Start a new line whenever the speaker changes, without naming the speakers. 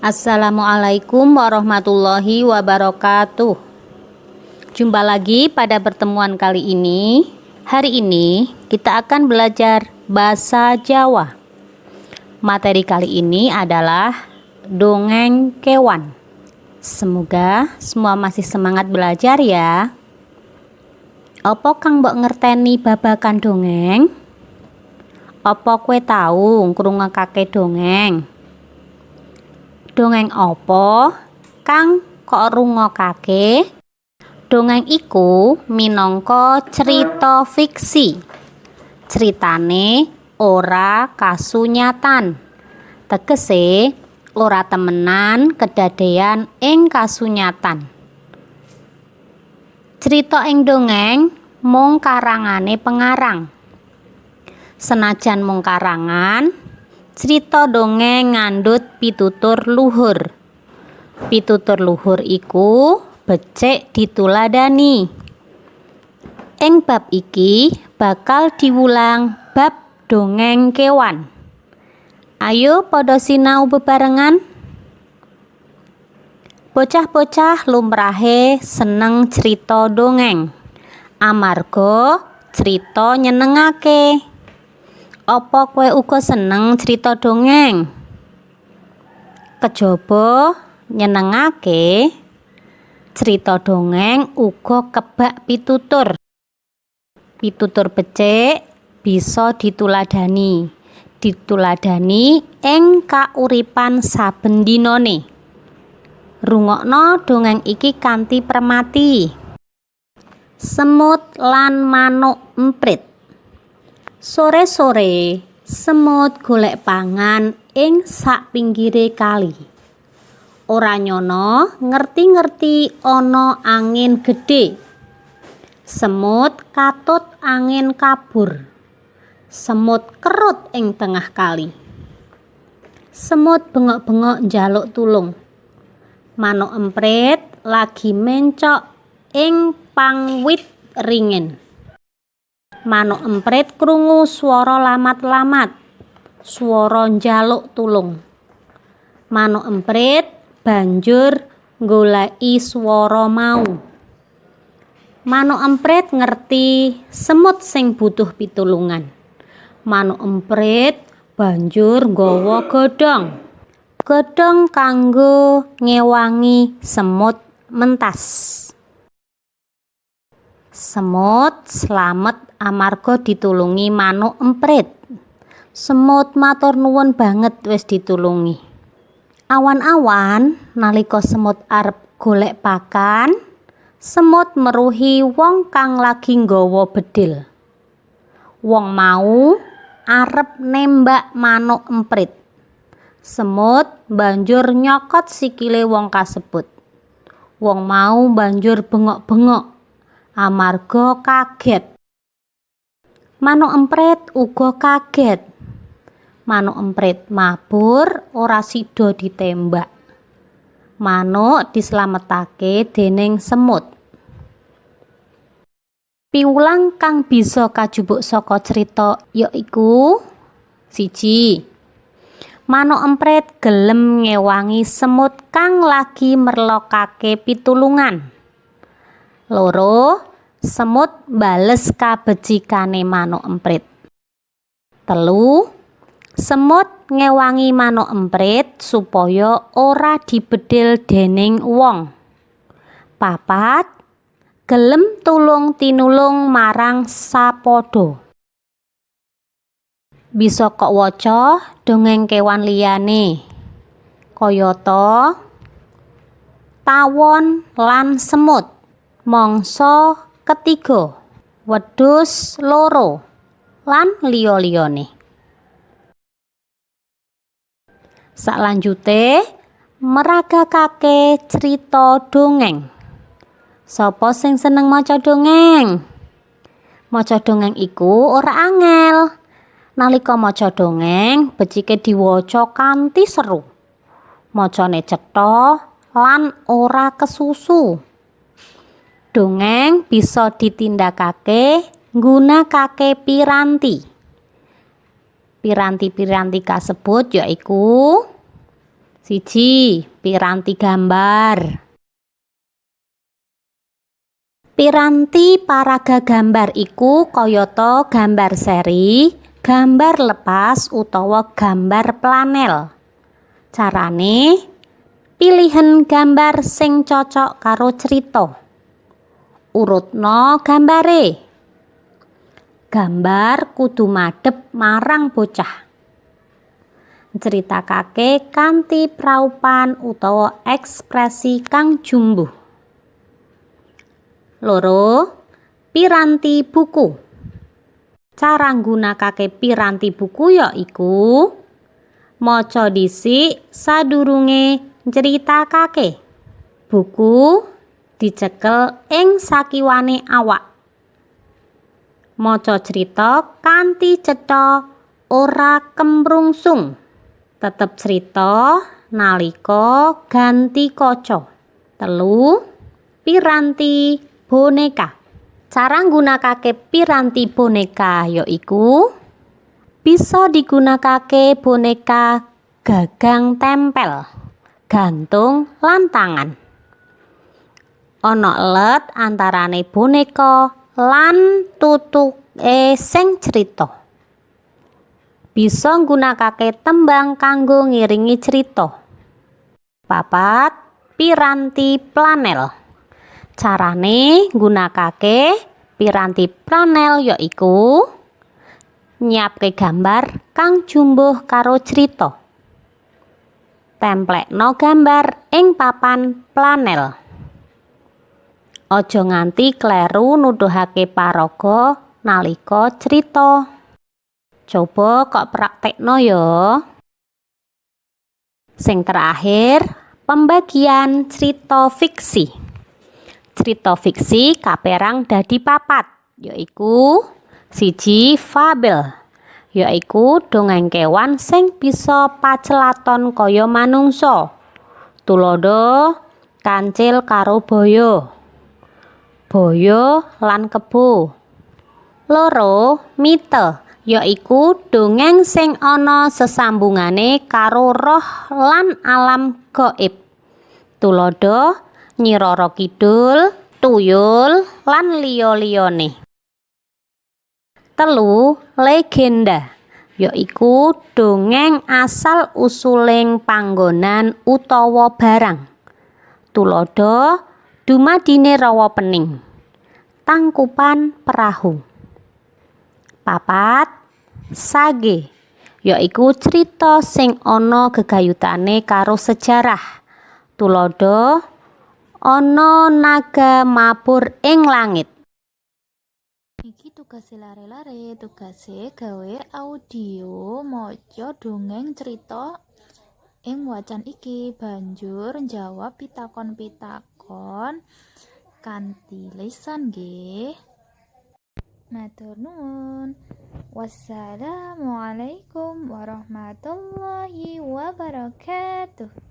Assalamualaikum warahmatullahi wabarakatuh. Jumpa lagi pada pertemuan kali ini. Hari ini kita akan belajar bahasa Jawa. Materi kali ini adalah dongeng kewan. Semoga semua masih semangat belajar ya. Apa kang mbok ngerteni babagan dongeng? Apa kowe tau ngrungokake dongeng? Dongeng apa kang kok rungokake? Dongeng iku minangka crita fiksi. Critane ora kasunyatan. Tegese ora temenan kedadeyan ing kasunyatan. Crita ing dongeng mung karangane pengarang. Senajan mung karangan, crita dongeng ngandhut pitutur luhur. Pitutur luhur iku becik dituladani. Ing bab iki bakal diwulang bab dongeng kewan. Ayo padha sinau bebarengan. Bocah-bocah lumrahe seneng crita dongeng amarga crita nyenengake. Apa kowe uga seneng crita dongeng? Kejaba nyenengake, crita dongeng uga kebak pitutur. Pitutur becik bisa dituladani. Dituladani ing kauripan saben dinane. Rungokna dongeng iki kanthi premati. Semut lan Manuk Emprit. Sore-sore, semut golek pangan ing sakpinggire kali. Ora nyana ngerti-ngerti ana angin gedhe. Semut katut angin kabur. Semut kerut ing tengah kali. Semut bengok-bengok njaluk tulung. Manuk emprit lagi mencok ing pang wit ringin. Manuk emprit krungu swara lamat-lamat, swara njaluk tulung. Manuk emprit banjur nggoleki swara mau. Manuk emprit ngerti semut sing butuh pitulungan. Manuk emprit banjur nggawa godhong. Godhong kanggo ngewangi semut mentas. Semut slamet amarga ditulungi manuk emprit. Semut matur nuwun banget wis ditulungi. Awan-awan nalika semut arep golek pakan, semut meruhi wong kang lagi nggawa bedhil. Wong mau arep nembak manuk emprit. Semut banjur nyokot sikile wong kasebut. Wong mau banjur bengok-bengok amarga kaget. Manuk emprit uga kaget. Manuk emprit mabur ora sida ditembak. Manuk dislametake dening semut. Piwulang kang bisa kajupuk saka crita yaiku: 1. Manuk emprit gelem ngewangi semut kang lagi merlokake pitulungan. 2. Semut bales kabecikane manuk emprit. 3. Semut ngewangi manuk emprit supaya ora dibedhil dening wong. 4. Gelem tulung tinulung marang sapadha. Bisa kok waca dongeng kewan liyane kayata Tawon lan Semut, Mangsa Ketiga, Wedhus Loro, lan liya-liyane. Salanjute meragakake crita dongeng. Sapa sing seneng maca dongeng? Maca dongeng iku ora angel. Nalika maca dongeng, becike diwaca kanthi seru. Macane cetha lan ora kesusu. Dongeng bisa ditindakake nggunakake piranti. Piranti-piranti kasebut yaiku 1. Piranti gambar. Piranti paraga gambar iku kayata gambar seri, gambar lepas utawa gambar planel. Carane, pilihen gambar sing cocok karo crita. Urutno gambare. Gambar kudu madhep marang bocah. Critakake kanthi praupan utawa ekspresi kang jumbuh. 2. Piranti buku. Cara nggunakake piranti buku ya iku maca dhisik sadurunge nyritakake. Buku dicekel ing sakiwane awak. Maca crita kanthi cetha, ora kemrungsung. Tetep crita nalika ganti kaca. 3. Piranti boneka. Cara nggunakake piranti boneka ya iku bisa digunakake boneka gagang tempel, gantung lan tangan. Ana let antarane boneka lan tutuke sing crita. Bisa nggunakake tembang kanggo ngiringi crita. 4. Piranti planel. Carane nggunakake piranti planel ya iku nyiapke gambar kang jumbuh karo crita. Templekno gambar ing papan planel. Aja nganti kleru nuduhake paraga nalika crita. Coba kok praktekno ya. Sing terakhir, pembagian crita fiksi. Crita fiksi kaperang dadi papat, yaiku 1. Fabel, yaiku dongeng kewan sing bisa pacelaton kaya manungsa. Tuladha Kancil karo Baya, Baya lan Kebo. 2. Mite, yaiku dongeng sing ana sesambungane karo roh lan alam gaib. Tuladha Nyi Roro Kidul, Tuyul, lan liya-liyane. 3. Legenda, yaiku dongeng asal usuling panggonan utawa barang. Tuladha Dumadine Rawa Pening, Tangkuban Perahu. 4. Sage, yaiku crita sing ana gegayutane karo sejarah. Tuladha Ana naga mabur ing langit.
Iki tugase lare-lare, tugase gawe audio maca dongeng cerita ing wacan iki, banjur njawab pitakon-pitakon kanthi lisan nggih. Matur nuwun. Wassalamualaikum warahmatullahi wabarakatuh.